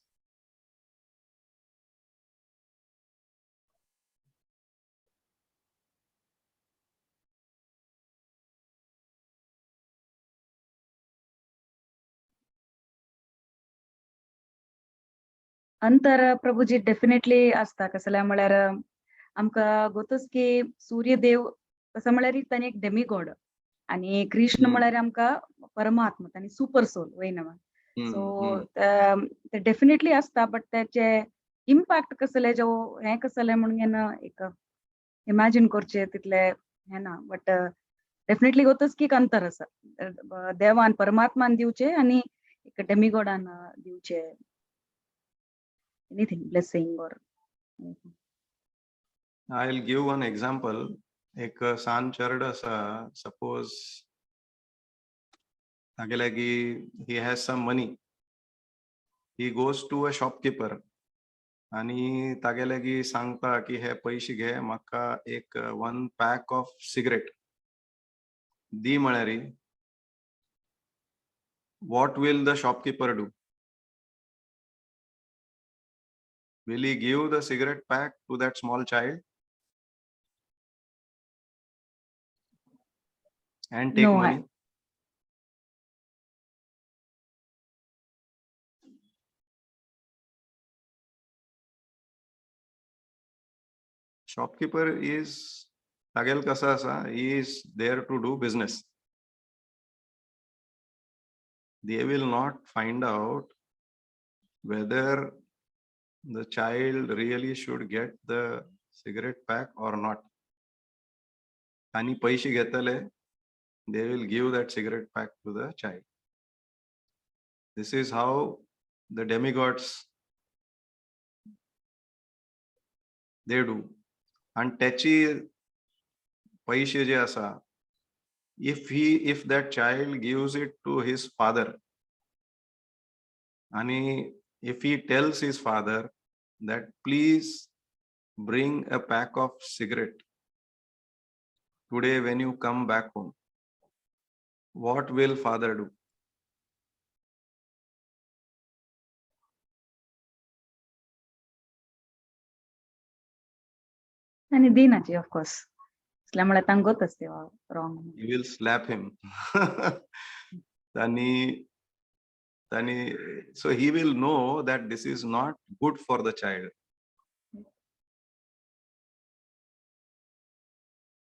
अंतर प्रभुजी डेफिनेटली आसता. कसले म्हळ्यार आमकां गोतच की सूर्यदेव कसो म्हळ्यार ताणी एक डेमिगॉड आणि कृष्ण म्हळ्यार आमकां परमात्मा, ताणी सुपर सोल वय न्हू. सो ते डेफिनेटली आसता, बट त्याचे इम्पॅक्ट कसले जो हें कसले म्हणून एक इमॅजिन करचे तितले हें ना, बट डेफिनेटली गोतच की एक अंतर आसा, देवान परमात्मान दिवचे आणि एक डेमिगॉडान दिवचे anything, blessing or anything. I'll give one example. एक सान चेडो आसा, सपोज तागे लागीं he has some money, he goes to a shopkeeper आणि तागे लागीं सांगता की हे पयशे घे, म्हाका एक 1 पॅक ऑफ सिगरेट दी म्हळ्यार what will the shopkeeper do? Will he give the cigarette pack to that small child and take No, I money? Shopkeeper is, तागेल कसा आसा, he is there to do business. They will not find out whether the child really should get the cigarette pack or not. आणि पैसे घेतले, they will give that cigarette pack to the child. This is how the demigods they do. आणि त्याची पैसे जे आसा, if that child gives it to his father, आणि if he tells his father that please bring a pack of cigarette today when you come back home, what will father do? आणि दिनाची ऑफ कोर्स, असल्यामुळे तांगोत असते wrong. He will slap him. आणि so he will know that this is not good for the child.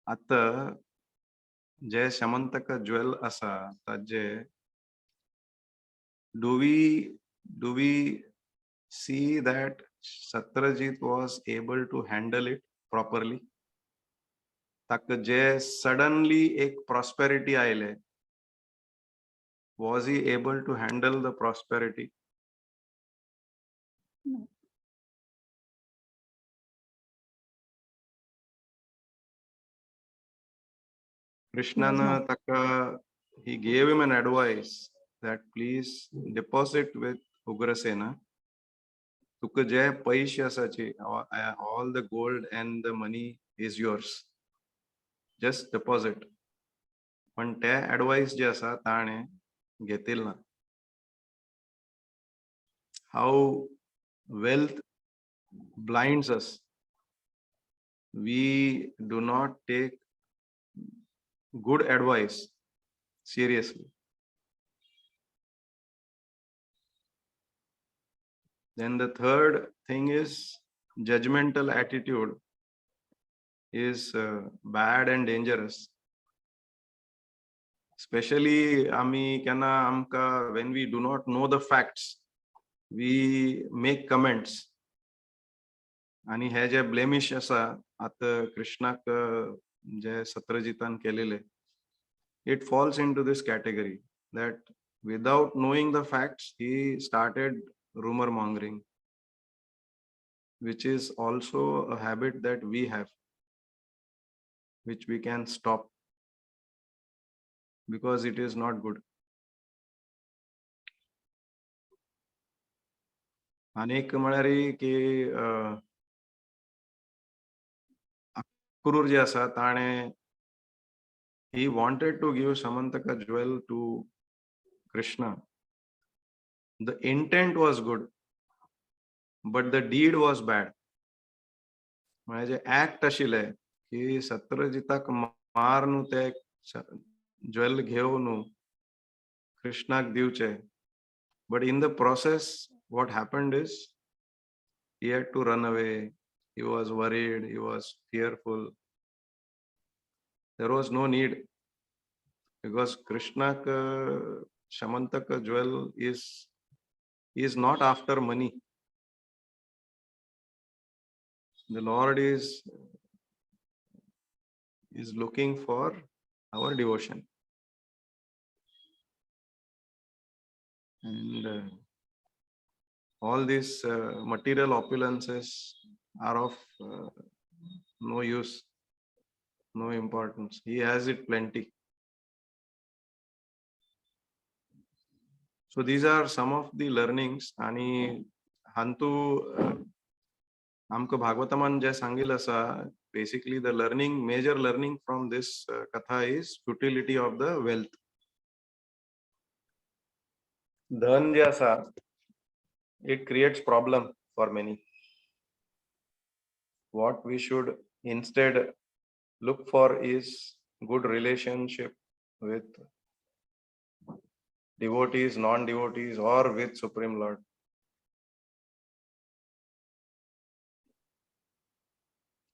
आता जे शमंतक ज्वेल आसा ताजे do we see that Satrajit was able to handle it properly? ताका जे सडनली एक प्रॉस्पेरिटी आयले, was he able to handle the prosperity? No. Krishnan not. ताका he gave him an advice that please deposit with Ugrasena. तुका जे पैसे आसाचे, all the gold and the money is yours, just deposit. पण ते advice जे आसा ताणें घेतील ना. How wealth blinds us. We do not take good advice seriously. Then the third thing is judgmental attitude is bad and dangerous. Especially आमी केन्ना आमकां when we do not know the facts, we make comments. आणि हे जे ब्लेमिश आसा आतां कृष्णाक जे सत्रजितान केलेले, it falls into this category that without knowing the facts he started rumor mongering, which is also a habit that we have, which we can stop because it is not good. आनी एक म्हळ्यार की अक्रूर जे आसा ताणें, he wanted to give Shamantaka jewel to Krishna. The intent was good, but the deed was bad. म्हळ्यार जे act आशिल्ले की सत्रजिताक मारून ते ज्वेल घेवन कृष्णाक दिवचे, but in the process what happened is he had to run away. He was worried, he was fearful. There was no need, because Krishna Shamantaka jewel is not after money. The Lord is looking for our devotion. And all these material opulences are of no use, no importance. He has it plenty. So these are some of the learnings. आणि हांतू आमकां भागवतमान जे सांगिल्लें आसा, basically the learning, major learning from this katha is futility of the wealth. धन जे आसा, it creates problem for many. What we should instead look for is good relationship with devotees, non-devotees, or with Supreme Lord.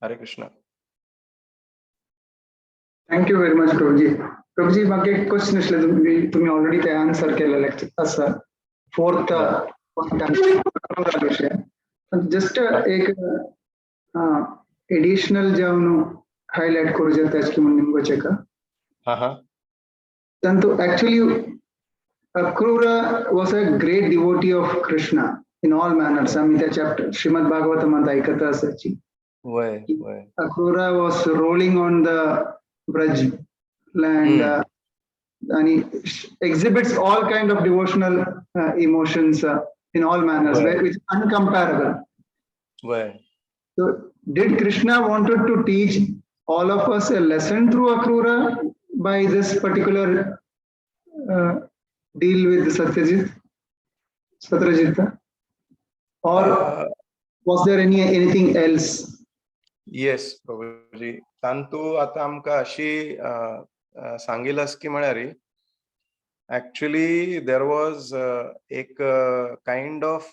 Hare Krishna. Thank you very much, Prabhuji. Prabhuji, म्हाका एक क्वेश्चन आसलें. तुम्ही ऑलरेडी ते आन्सर केलेलें आसा फोर्थ विषय. जस्ट एक एडिशनल जावन हायलाइट करूं जाता की म्हणून निमगोचें का. हा हा Tantu actually Akrura was a great devotee of Krishna in all manners. आम्ही त्या चॅप्टर श्रीमद भागवतमांत ऐकत असायची. वय वय Akrura was rolling on the Braj land and he exhibits all kind of devotional emotions in all manners, which is uncomparable. वय So, did Krishna wanted to teach all of us a lesson through Akrura by this particular deal with Satyajit, Satrajita, or was there anything else? Yes Prabhuji, तांतू आतां आमकां अशी सांगिल आसा की म्हळ्यार एक्चुअली there was एक काइंड ऑफ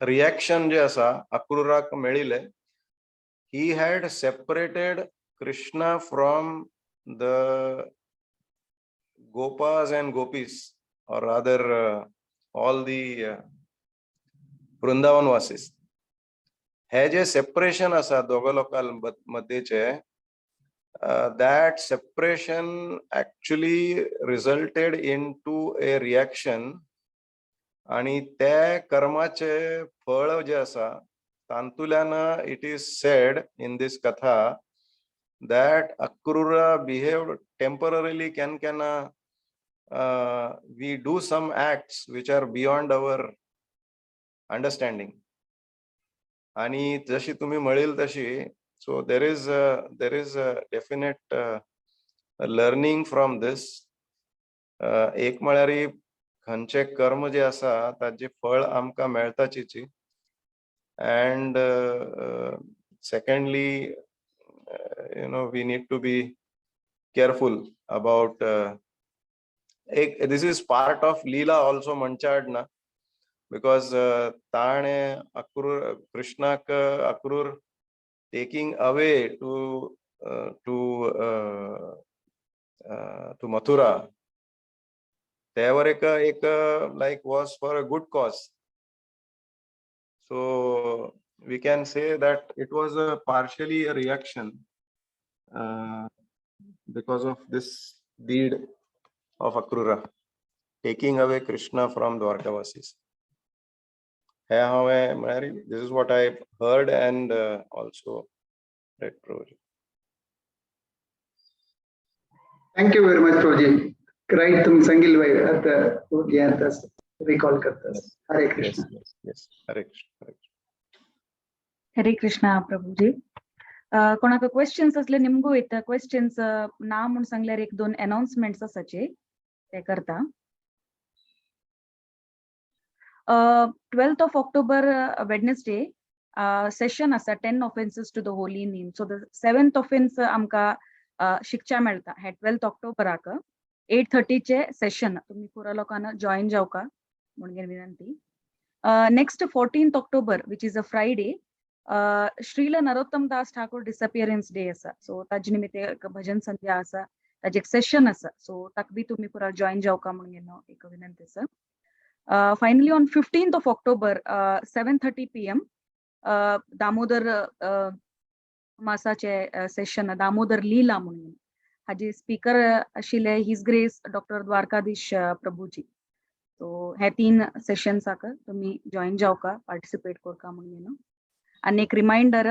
रिएक्शन जे आसा अक्रुराक मेळिल्लें. He had separated Krishna from the gopas and gopis, or rather all the Vrindavan vasis. हे जे सेपरेशन आसा दोगां लोकां मध्येचे, that separation actually resulted into a reaction आणि ते कर्माचे फळ जे आसा तांतुल्यान it is said in this katha that Akrura behaved temporarily. Can we do some acts which are beyond our understanding. आणि जशी तुम्ही म्हणेल तशी, so there is a definite learning from this. एक म्हळ्यार खंयचे कर्म जे आसा ताजे फळ आमकां मेळटाचीची, and secondly, we need to be careful about एक, this is part of Leela also म्हणच्या ना, because ताणे अक्रूर, कृष्णाक Akrur taking away to Mathura, त्यावर एक एक like was for a good cause. So we can say that it was a partially a reaction because of this deed of Akrura. taking away Krishna from Dwarkavasis. हे हांवें म्हळ्यार this is what I heard and also read, Prabhuji. Thank you very much, Prabhuji. Right, तुम्ही सांगितलं बाई आता हे आता रिकॉल करतात. Hare Krishna. Yes. Hare Krishna, Hare Krishna. Hare Krishna Prabhuji. कोणाक क्वेश्चन्स असले निमगो येता क्वेश्चन्स ना म्हूण सांगल्यार एक दोन अनाउन्समेंट्स आसाचे ते करता. 12th of October, Wednesday, session आसा, 10 offences to the holy name. So the seventh offence आमकां शिकच्या मेळटा हे ट्वेल्थ ऑक्टोबराक 8:30चे सेशन. तुमी पुरा लोकांना जॉईन जावका म्हणून विनंती. Next 14th October, which is a Friday, Srila Narottam Das Thakur disappearance day आसा. सो ताजे निमित्त एक भजन संध्या आसा, ताजे एक सेशन आसा. सो ताका बी तुमी पुरा जॉईन जावका म्हणून एक विनंती आसा. Finally, on 15th of October, 7:30 p.m., Damodar मासाचे Seshan, Damodar लीला म्हणून. हाजे स्पीकर आशिल्ले his grace doctor Dwarkadhish Prabhuji. So हे तीन सेशन्साक तुमी जॉईन जावका, पार्टिसिपेट करका म्हणून. आनी एक रिमायंडर,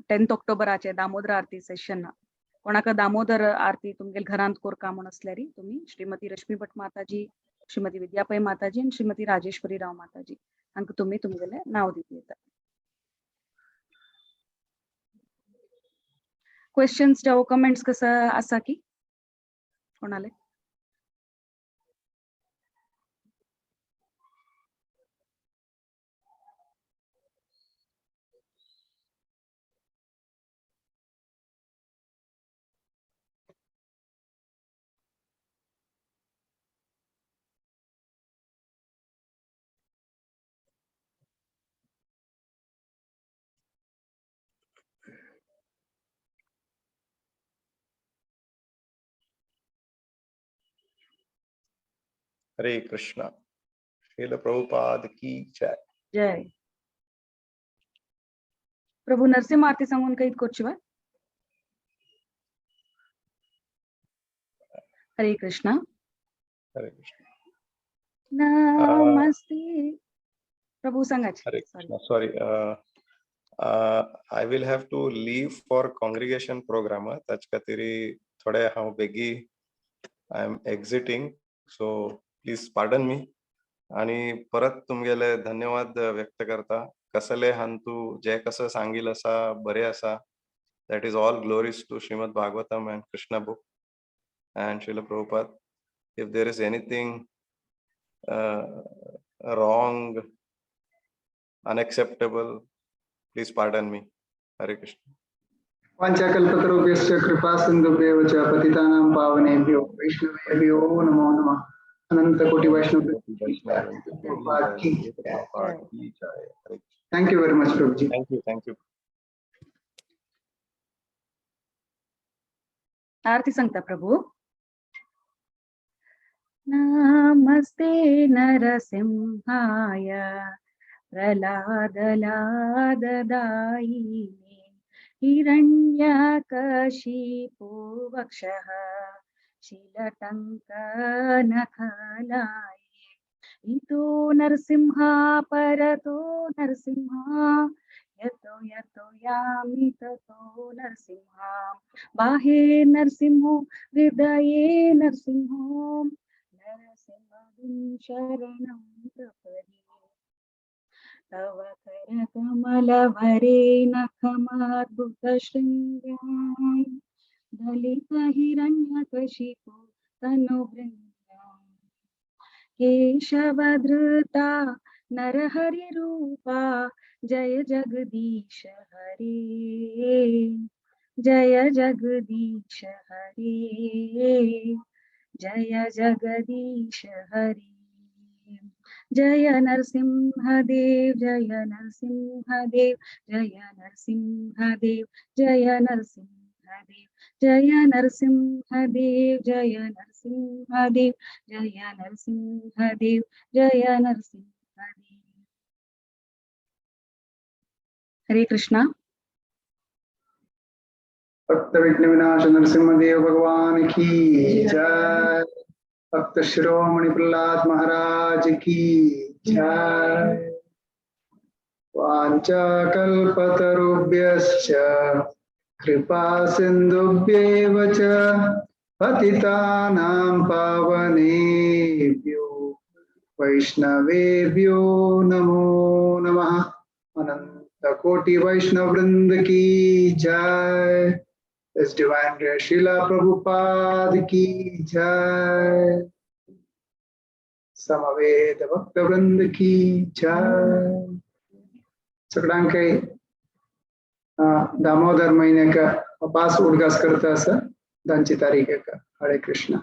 टेन्थ ऑक्टोबराचे दामोदर आरती सेशन. कोणाक दामोदर आरती तुमगेले घरांत करका म्हूण आसल्यार तुमी श्रीमती रश्मी भट माताजी, श्रीमती विद्यापय माताजी आनी श्रीमती राजेश्वरी राव माताजी हांकां तुमी तुमगेले नांव दिवं येता. क्वेश्चन्स जावं कमेंट्स कसं आसा की कोणाले? हरे कृष्णा. श्रील प्रभुपाद की जय. जय. प्रभू, नरसिंह आरती सांगून काही करची वा. हरे कृष्णा. हरे कृष्ण. नमस्ते प्रभू, सांगाचे. हरे Sorry. Krishna. Sorry, I will have to leave for congregation program. ताचे खातीर थोडे हांव बेगी I am exiting, so please pardon me. आणि परत तुमगेले धन्यवाद व्यक्त करता. कसले हांतू जे कसं सांगील आसा बरें आसा. That is all glories to Srimad Bhagavatam and Krishna book and Srila Prabhupada. If there is anything wrong, unacceptable, please pardon me. Hare Krishna. वाञ्छाकल्पतरुभ्यश्च कृपा सिन्धुभ्येव च पतितानां पावनेभ्यो वैष्णवेभ्यो नमो नमः. अनंत कोटि वैष्णव. Thank Thank you very much, Prabhuji. you, thank you. आरती सांगता प्रभू. नमस्ते नरसिंहाय प्रह्लादलाददायिने हिरण्यकशिपोवक्षः शिलटङ्कनखलाय. इतो नरसिंहा परतो नरसिंहा यतो यतो यामि ततो नरसिंहा. बाहे नरसिंहो हृदये नरसिंहो नरसिंहं शरणं प्रपदे. तव करकमलवरे नखमाद्भुतशृङ्गां दलितहिरण्यकशिपु तनुभृङ्गां. केशवधृता नरहरिरूपा जय जगदीश हरे, जय जगदीश हरे, जय जगदीश हरे. जय नरसिंह देव, जय नरसिंह देव, जय नरसिंह देव, जय नरसिंह देव, जय नरसिंह देव, जय नरसिंह देव, जय नरसिंह देव, जय नरसिंह देव. हरे कृष्णा. भक्त विघ्न विनाश नरसिंह देव भगवान की जय. भक्त शिरोमणि प्रहलाद महाराज की जय. वाञ्छाकल्पतरुभ्यश्च कृपा सिन्धुभ्येव च पतितानां पावनेभ्यो वैष्णवेभ्यो नमो नमः. अनंत कोटि वैष्णव वृंद की जय. His Divine Grace Srila Prabhupada की जय. समवेत भक्त वृंद की जय. सगळ्यांक दामोदर महिन्याक पास उडगास करता आसा. तांची तारीख एका. हरे कृष्णा.